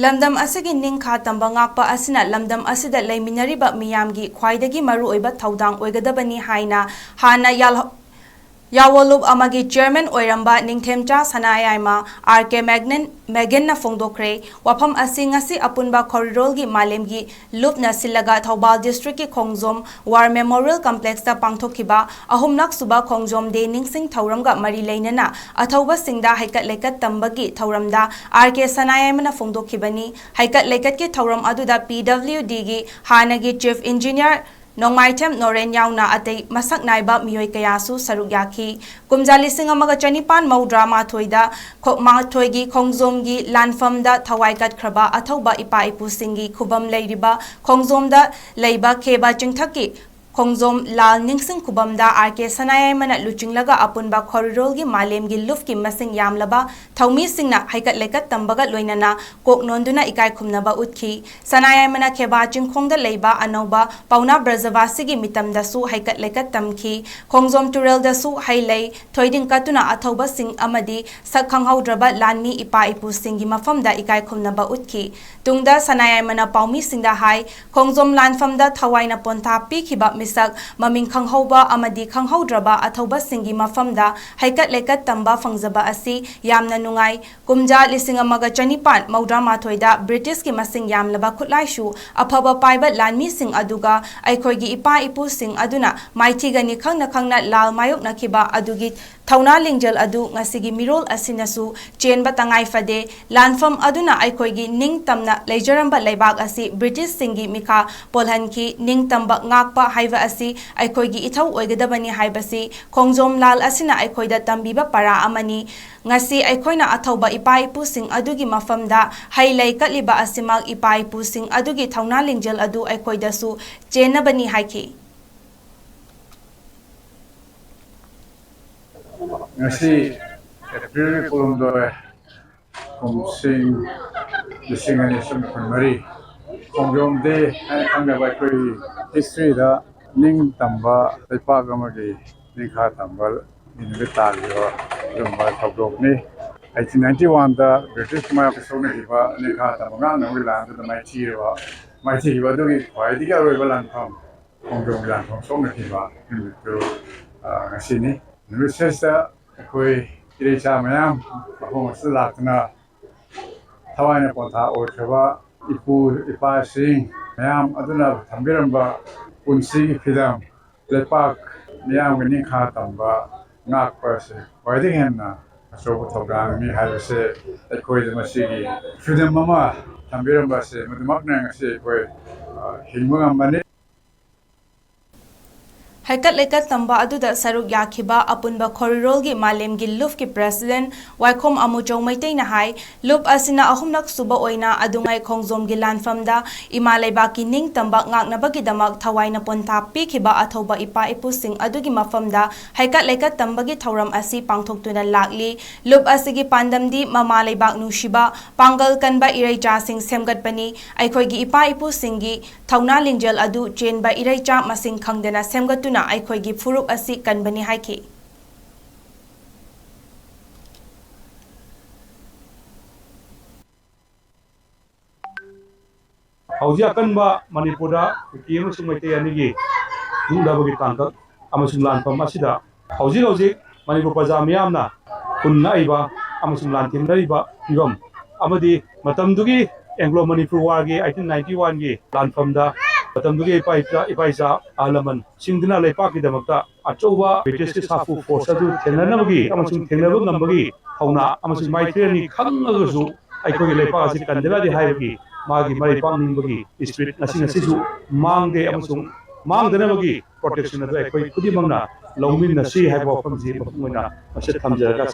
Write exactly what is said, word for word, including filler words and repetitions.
ꯂꯝꯗꯝ ꯑꯁꯤꯒꯤ ꯅꯤꯡꯈꯥ ꯇꯝꯕ ꯉꯥꯛꯄ ꯑꯁꯤꯅ ꯂꯝꯗꯝ ꯑꯁꯤꯗ ꯂꯩꯃꯤꯟꯅꯔꯤꯕ ꯃꯤꯌꯥꯝꯒꯤ ꯈ꯭ꯋꯥꯏꯗꯒꯤ ꯃꯔꯨꯑꯣꯏꯕ ꯊꯧꯗꯥꯡ ꯑꯣꯏꯒꯗꯕꯅꯤ ꯍꯥꯏꯅ ꯍꯥꯟꯅ ꯌꯥꯜꯍꯧ-, ꯌꯥꯋꯣꯂꯨꯞ ꯑꯃꯒꯤ ꯆꯤꯌꯔꯃꯦꯟ ꯑꯣꯏꯔꯝꯕ ꯅꯤꯡꯊꯦꯝꯆꯥ ꯁꯅꯥꯌꯥꯏꯃ ꯑꯥꯔ ꯀꯦ ꯃꯦꯒꯅꯦꯟ-, ꯃꯦꯒꯟꯅ ꯐꯣꯡꯗꯣꯛꯈ꯭ꯔꯦ꯫ ꯋꯥꯐꯝ ꯑꯁꯤ ꯉꯁꯤ ꯑꯄꯨꯟꯕ ꯈꯣꯔꯤꯔꯣꯜꯒꯤ ꯃꯥꯂꯦꯝꯒꯤ ꯂꯨꯞꯅ ꯁꯤꯜꯂꯒ ꯊꯧꯕꯥꯜ ꯗꯤꯁꯇ꯭ꯔꯤꯛꯀꯤ ꯈꯣꯡꯖꯣꯝ ꯋꯥꯔ ꯃꯦꯃꯣꯔꯤꯌꯦꯜ ꯀꯝꯄ꯭ꯂꯦꯛꯁꯇ ꯄꯥꯡꯊꯣꯛꯈꯤꯕ ꯑꯍꯨꯝꯂꯛ ꯁꯨꯕ ꯈꯣꯡꯖꯣꯝ ꯗꯦ ꯅꯤꯡꯁꯤꯡ ꯊꯧꯔꯝꯒ ꯃꯔꯤ ꯂꯩꯅꯅ ꯑꯊꯧꯕꯁꯤꯡꯗ ꯍꯩꯀꯠ ꯂꯩꯀꯠ ꯇꯝꯕꯒꯤ ꯊꯧꯔꯝꯗ ꯑꯥꯔ ꯀꯦ ꯁꯅꯥꯌꯥꯏꯃꯅ ꯐꯣꯡꯗꯣꯛꯈꯤꯕꯅꯤ꯫ ꯍꯩꯀꯠ ꯂꯩꯀꯠꯀꯤ ꯊꯧꯔꯝ ꯑꯗꯨꯗ ꯄꯤ ꯗꯕ꯭ꯂꯤꯎ ꯗꯤꯒꯤ ꯍꯥꯟꯅꯒꯤ ꯆꯤꯐ ꯏꯟꯖꯤꯅꯤꯌꯔ ꯅꯣꯡꯃꯥꯏꯊꯦꯝ ꯅꯣꯔꯦꯟ ꯌꯥꯎꯅ ꯑꯇꯩ ꯃꯁꯛ ꯅꯥꯏꯕ ꯃꯤꯑꯣꯏ ꯀꯌꯥꯁꯨ ꯁꯔꯨꯛ ꯌꯥꯈꯤ꯫ ꯀꯨꯝꯖꯥ ꯂꯤꯁꯤꯡ ꯑꯃꯒ ꯆꯅꯤꯄꯥꯟ ꯃꯧꯗ꯭ꯔꯥ ꯃꯥꯊꯣꯏꯗ ꯈꯣ-, ꯃꯥꯊꯣꯏꯒꯤ ꯈꯣꯡꯖꯣꯝꯒꯤ ꯂꯥꯟꯐꯝꯗ ꯊꯋꯥꯏ ꯀꯠꯈ꯭ꯔꯕ ꯑꯊꯧꯕ ꯏꯄꯥ ꯏꯄꯨꯁꯤꯡꯒꯤ ꯈꯨꯕꯝ ꯂꯩꯔꯤꯕ ꯈꯣꯡꯖꯣꯝꯗ ꯂꯩꯕ ꯈꯦꯕꯥ ꯆꯤꯡꯊꯛꯀꯤ ꯈꯣꯡꯖꯣꯝ ꯂꯥꯜ ꯅꯤꯡꯁꯤꯡ ꯈꯨꯕꯝꯗ ꯑꯥꯔ ꯀꯦ ꯁꯅꯥꯌꯥꯏꯃꯅ ꯂꯨꯆꯤꯡꯂꯒ ꯑꯄꯨꯟꯕ ꯈꯣꯔꯤꯔꯣꯜꯒꯤ ꯃꯥꯂꯦꯝꯒꯤ ꯂꯨꯞꯀꯤ ꯃꯁꯤꯡ ꯌꯥꯝꯂꯕ ꯊꯧꯃꯤꯁꯤꯡꯅ ꯍꯩꯀꯠ ꯂꯩꯀꯠ ꯇꯝꯕꯒ ꯂꯣꯏꯅꯅ ꯀꯣꯛ ꯅꯣꯟꯗꯨꯅ ꯏꯀꯥꯏ ꯈꯨꯝꯅꯕ ꯎꯠꯈꯤ꯫ ꯁꯅꯥꯌꯥꯏꯃꯅ ꯈꯦꯕꯥ ꯆꯤꯡꯈꯣꯡꯗ ꯂꯩꯕ ꯑꯅꯧꯕ ꯄꯥꯎꯅꯥ ꯕ꯭ꯔꯖꯕꯥꯁꯤꯒꯤ ꯃꯤꯇꯝꯗꯁꯨ ꯍꯩꯀꯠ ꯂꯩꯀꯠ ꯇꯝꯈꯤ꯫ ꯈꯣꯡꯖꯣꯝ ꯇꯨꯔꯦꯜꯗꯁꯨ ꯍꯩ ꯂꯩ ꯊꯣꯏꯗꯤꯡ ꯀꯠꯇꯨꯅ ꯑꯊꯧꯕꯁꯤꯡ ꯑꯃꯗꯤ ꯁꯛ ꯈꯪꯍꯧꯗ꯭ꯔꯕ ꯂꯥꯟꯃꯤ ꯏꯄꯥ ꯏꯄꯨꯁꯤꯡꯒꯤ ꯃꯐꯝꯗ ꯏꯀꯥꯏ ꯈꯨꯝꯅꯕ ꯎꯠꯈꯤ꯫ ꯇꯨꯡꯗ ꯁꯅꯥꯌꯥꯏꯃꯅ ꯄꯥꯎꯃꯤꯁꯤꯡꯗ ꯍꯥꯏ, ꯈꯣꯡꯖꯣꯝ ꯂꯥꯟꯐꯝꯗ ꯊꯋꯥꯏꯅ ꯄꯣꯟꯊꯥ ꯄꯤꯈꯤꯕ ꯃꯤꯁꯛ ꯃꯃꯤꯡ ꯈꯪꯍꯧꯕ ꯑꯃꯗꯤ ꯈꯪꯍꯧꯗ꯭ꯔꯕ ꯑꯊꯧꯕꯁꯤꯡꯒꯤ ꯃꯐꯝꯗ ꯍꯩꯀꯠ ꯂꯩꯀꯠ ꯇꯝꯕ ꯐꯪꯖꯕ ꯑꯁꯤ ꯌꯥꯝꯅ ꯅꯨꯡꯉꯥꯏ꯫ ꯀꯨꯝꯖꯥ ꯂꯤꯁꯤꯡ ꯑꯃꯒ ꯆꯅꯤꯄꯥꯟ ꯃꯧꯗ꯭ꯔꯥ ꯃꯥꯊꯣꯏꯗ ꯕ꯭ꯔꯤꯇꯤꯁꯀꯤ ꯃꯁꯤꯡ ꯌꯥꯝꯂꯕ ꯈꯨꯠꯂꯥꯏꯁꯨ ꯑꯐꯕ ꯄꯥꯏꯕ ꯂꯥꯟꯃꯤꯁꯤꯡ ꯑꯗꯨꯒ ꯑꯩꯈꯣꯏꯒꯤ ꯏꯄꯥ ꯏꯄꯨꯁꯤꯡ ꯑꯗꯨꯅ ꯃꯥꯏꯊꯤꯒꯅꯤ ꯈꯪꯅ ꯈꯪꯅ ꯂꯥꯜ ꯃꯥꯌꯣꯛꯅꯈꯤꯕ ꯑꯗꯨꯒꯤ ꯊꯧꯅꯥ ꯂꯤꯡꯖꯦꯜ ꯑꯗꯨ ꯉꯁꯤꯒꯤ ꯃꯤꯔꯣꯜ ꯑꯁꯤꯅꯁꯨ ꯆꯦꯟꯕ ꯇꯉꯥꯏ ꯐꯗꯦ꯫ ꯂꯥꯟꯐꯝ ꯑꯗꯨꯅ ꯑꯩꯈꯣꯏꯒꯤ ꯅꯤꯡꯇꯝꯅ ꯂꯩꯖꯔꯝꯕ ꯂꯩꯕꯥꯛ ꯑꯁꯤ ꯕ꯭ꯔꯤꯇꯤꯁꯁꯤꯡꯒꯤ ꯃꯤꯈꯥ ꯄꯣꯜꯍꯟꯈꯤ꯫ ꯅꯤꯡꯇꯝꯕ ꯉꯥꯛꯄ ꯍꯥꯏꯕ ꯑꯁꯤ ꯑꯩꯈꯣꯏꯒꯤ ꯏꯊꯧ ꯑꯣꯏꯒꯗꯕꯅꯤ ꯍꯥꯏꯕꯁꯤ ꯈꯣꯡꯖꯣꯝ ꯂꯥꯜ ꯑꯁꯤꯅ ꯑꯩꯈꯣꯏꯗ ꯇꯝꯕꯤꯕ ꯄꯔꯥ ꯑꯃꯅꯤ꯫ ꯉꯁꯤ ꯑꯩꯈꯣꯏꯅ ꯑꯊꯧꯕ ꯏꯄꯥ ꯏꯄꯨꯁꯤꯡ ꯑꯗꯨꯒꯤ ꯃꯐꯝꯗ ꯍꯩ ꯂꯩ ꯀꯠꯂꯤꯕ ꯑꯁꯤꯃꯛ ꯏꯄꯥ ꯏꯄꯨꯁꯤꯡ ꯑꯗꯨꯒꯤ ꯊꯧꯅꯥ ꯂꯤꯡꯖꯦꯜ ꯑꯗꯨ ꯑꯩꯈꯣꯏꯗꯁꯨ ꯆꯦꯟꯅꯕꯅꯤ ꯍꯥꯏꯈꯤ꯫ ꯉꯁꯤ ꯑꯦꯄ꯭ꯔꯤꯜ ꯀꯨꯟꯍꯨꯝꯗꯣꯏ, ꯀꯨꯝꯁꯤꯡ ꯂꯤꯁꯤꯡ ꯑꯅꯤ ꯁꯨꯞꯅ ꯀꯨꯟꯃꯔꯤ, ꯈꯣꯡꯖꯣꯝ ꯗꯦ ꯍꯥꯏꯅ ꯈꯪꯅꯕ ꯑꯩꯈꯣꯏꯒꯤ ꯍꯤꯁꯇ꯭ꯔꯤꯗ ꯅꯤꯡꯇꯝꯕ ꯂꯩꯄꯥꯛ ꯑꯃꯒꯤ ꯅꯤꯡꯈꯥ ꯇꯝꯕ ꯅꯨꯃꯤꯠ ꯇꯥꯈꯤꯕ ꯑꯗꯨꯒꯨꯝꯕ ꯊꯧꯗꯣꯛꯅꯤ꯫ ꯑꯩꯠꯇꯤꯟ ꯅꯥꯏꯟꯇꯤ ꯋꯥꯟꯗ ꯕ꯭ꯔꯤꯇꯤꯁ ꯃꯥꯌꯣꯛꯇ ꯁꯣꯛꯅꯈꯤꯕ ꯅꯤꯡꯈꯥ ꯇꯝꯕ ꯉꯥꯛꯅꯕꯒꯤ ꯂꯥꯟꯗꯨꯗ ꯃꯥꯏꯊꯤꯔꯕ, ꯃꯥꯏꯊꯤꯈꯤꯕ ꯑꯗꯨꯒꯤ ꯈ꯭ꯋꯥꯏꯗꯒꯤ ꯑꯔꯣꯏꯕ ꯂꯥꯟꯐꯝ, ꯈꯣꯡꯖꯣꯝꯒꯤ ꯂꯥꯟꯐꯝ ꯁꯣꯛꯅꯈꯤꯕ ꯅꯨꯃꯤꯠꯇꯨ, ꯑ, ꯉꯁꯤꯅꯤ꯫ ꯅꯨꯃꯤꯠꯁꯤꯗ ꯑꯩꯈꯣꯏ ꯏꯔꯩꯆꯥ ꯃꯌꯥꯝ ꯃꯐꯝ ꯑꯁꯤꯗ ꯂꯥꯛꯇꯨꯅ ꯊꯋꯥꯏꯅ ꯄꯣꯟꯊꯥ ꯑꯣꯏꯈ꯭ꯔꯕ ꯏꯄꯨ ꯏꯄꯥꯁꯤꯡ ꯃꯌꯥꯝ ꯑꯗꯨꯅ ꯊꯝꯕꯤꯔꯝꯕ ꯄꯨꯟꯁꯤꯒꯤ ꯐꯤꯗꯝ, ꯂꯩꯄꯥꯛ ꯃꯤꯌꯥꯝꯒꯤ ꯅꯤꯡꯈꯥ ꯇꯝꯕ ꯉꯥꯛꯄ ꯑꯁꯤ ꯈ꯭ꯋꯥꯏꯗꯒꯤ ꯍꯦꯟꯅ ꯑꯆꯧꯕ ꯊꯧꯗꯥꯡꯅꯤ ꯍꯥꯏꯕꯁꯦ, ꯑꯩꯈꯣꯏꯗ ꯃꯁꯤꯒꯤ ꯐ꯭ꯔꯤꯗꯝ ꯑꯃ ꯊꯝꯕꯤꯔꯝꯕ ꯑꯁꯦ ꯃꯗꯨꯃꯛꯅ ꯉꯁꯤ ꯑꯩꯈꯣꯏ, ꯑ, ꯍꯤꯡꯕ ꯉꯝꯕꯅꯤ꯫ ꯍꯩꯀꯠ ꯂꯩꯀꯠ ꯇꯝꯕ ꯑꯗꯨꯗ ꯁꯔꯨꯛ ꯌꯥꯈꯤꯕ ꯑꯄꯨꯟꯕ ꯈꯣꯔꯤꯔꯣꯜꯒꯤ ꯃꯥꯂꯦꯝꯒꯤ ꯂꯨꯞꯀꯤ ꯄ꯭ꯔꯦꯁꯤꯗꯦꯟꯠ ꯋꯥꯏꯈꯣꯝ ꯑꯃꯨꯆꯧ ꯃꯩꯇꯩꯅ ꯍꯥꯏ, ꯂꯨꯞ ꯑꯁꯤꯅ ꯑꯍꯨꯝꯂꯛ ꯁꯨꯕ ꯑꯣꯏꯅ ꯑꯗꯨꯉꯥꯏ ꯈꯣꯡꯖꯣꯝꯒꯤ ꯂꯥꯟꯐꯝꯗ ꯏꯃꯥ ꯂꯩꯕꯥꯛꯀꯤ ꯅꯤꯡꯇꯝꯕ ꯉꯥꯛꯅꯕꯒꯤꯗꯃꯛ ꯊꯋꯥꯏꯅ ꯄꯣꯟꯊꯥ ꯄꯤꯈꯤꯕ ꯑꯊꯧꯕ ꯏꯄꯥ ꯏꯄꯨꯁꯤꯡ ꯑꯗꯨꯒꯤ ꯃꯐꯝꯗ ꯍꯩꯀꯠ ꯂꯩꯀꯠ ꯇꯝꯕꯒꯤ ꯊꯧꯔꯝ ꯑꯁꯤ ꯄꯥꯡꯊꯣꯛꯇꯨꯅ ꯂꯥꯛꯂꯤ꯫ ꯂꯨꯞ ꯑꯁꯤꯒꯤ ꯄꯥꯟꯗꯝꯗꯤ ꯃꯃꯥ ꯂꯩꯕꯥꯛ ꯅꯨꯡꯁꯤꯕ, ꯄꯥꯡꯒꯜ ꯀꯟꯕ ꯏꯔꯩꯆꯥꯁꯤꯡ ꯁꯦꯝꯒꯠꯄꯅꯤ꯫ ꯑꯩꯈꯣꯏꯒꯤ ꯏꯄꯥ ꯏꯄꯨꯁꯤꯡꯒꯤ ꯊꯧꯅꯥ ꯂꯤꯡꯖꯦꯜ ꯑꯗꯨ ꯆꯦꯟꯕ ꯏꯔꯩꯆꯥ ꯃꯁꯤꯡ ꯈꯪꯗꯅ ꯁꯦꯝꯒꯠꯇꯨꯅ ꯑꯩꯈꯣꯏꯒꯤ ꯐꯨꯔꯨꯞ ꯑꯁꯤ ꯀꯟꯕꯅꯤ ꯍꯥꯏꯈꯤ꯫ ꯍꯧꯖꯤꯛ ꯑꯀꯟꯕ ꯃꯅꯤꯄꯨꯔꯗ ꯀꯨꯀꯤ ꯑꯃꯁꯨꯡ ꯃꯩꯇꯩ ꯑꯅꯤꯒꯤ ꯃꯨꯛꯅꯕꯒꯤ ꯇꯥꯡꯀꯛ ꯑꯃꯁꯨꯡ ꯂꯥꯟꯐꯝ ꯑꯁꯤꯗ ꯍꯧꯖꯤꯛ ꯍꯧꯖꯤꯛ ꯃꯅꯤꯄꯨꯔ ꯄ꯭ꯔꯖꯥ ꯃꯤꯌꯥꯝꯅ ꯄꯨꯟꯅꯛꯏꯕ ꯑꯃꯁꯨꯡ ꯂꯥꯟꯊꯦꯡꯅꯔꯤꯕ ꯐꯤꯕꯝ ꯑꯃꯗꯤ ꯃꯇꯝꯗꯨꯒꯤ ꯑꯦꯡꯒ꯭ꯂꯣ ꯃꯅꯤꯄꯨꯔ ꯋꯥꯔꯒꯤ ꯑꯩꯠꯇꯤꯟ ꯅꯥꯏꯟꯇꯤ ꯋꯥꯟꯒꯤ ꯂꯥꯟꯐꯝꯗ ꯃꯇꯝꯗꯨꯒꯤ ꯏꯄꯥ ꯏꯄꯥ ꯏꯄꯥ ꯏꯆꯥ ꯑꯍꯜ ꯂꯃꯟ ꯁꯤꯡꯗꯨꯅ ꯂꯩꯄꯥꯛꯀꯤꯗꯃꯛꯇ ꯑꯆꯧꯕ ꯕ꯭ꯔꯤꯇꯤꯁꯀꯤ ꯁꯥꯐꯨ ꯐꯣꯔꯁ ꯑꯗꯨ ꯊꯦꯡꯅꯅꯕꯒꯤ ꯑꯃꯁꯨꯡ ꯊꯦꯡꯅꯕ ꯉꯝꯕꯒꯤ ꯊꯧꯅꯥ ꯑꯃꯁꯨꯡ ꯃꯥꯏꯊꯤꯔꯅꯤ ꯈꯪꯉꯒꯁꯨ ꯑꯩꯈꯣꯏꯒꯤ ꯂꯩꯄꯥꯛ ꯑꯁꯤ ꯀꯟꯗ ꯌꯥꯗꯦ ꯍꯥꯏꯕꯒꯤ ꯃꯥꯒꯤ ꯃꯔꯩ ꯄꯥꯛꯅꯤꯡꯕꯒꯤ ꯏꯁꯄꯤꯔꯤꯠ ꯉꯁꯤ ꯉꯁꯤꯁꯨ ꯃꯥꯡꯗꯦ ꯑꯃꯁꯨꯡ ꯃꯥꯡꯗꯅꯕꯒꯤ ꯄ꯭ꯔꯣꯇꯦꯛꯁꯟ ꯑꯗꯨ ꯑꯩꯈꯣꯏ ꯈꯨꯗꯤꯡꯃꯛꯅ ꯂꯧꯃꯤꯟꯅꯁꯤ ꯍꯥꯏꯕ ꯋꯥꯐꯝꯁꯤ ꯃꯄꯨꯡ ꯑꯣꯏꯅ ꯃꯁꯤꯗ ꯊꯝꯖꯔꯒ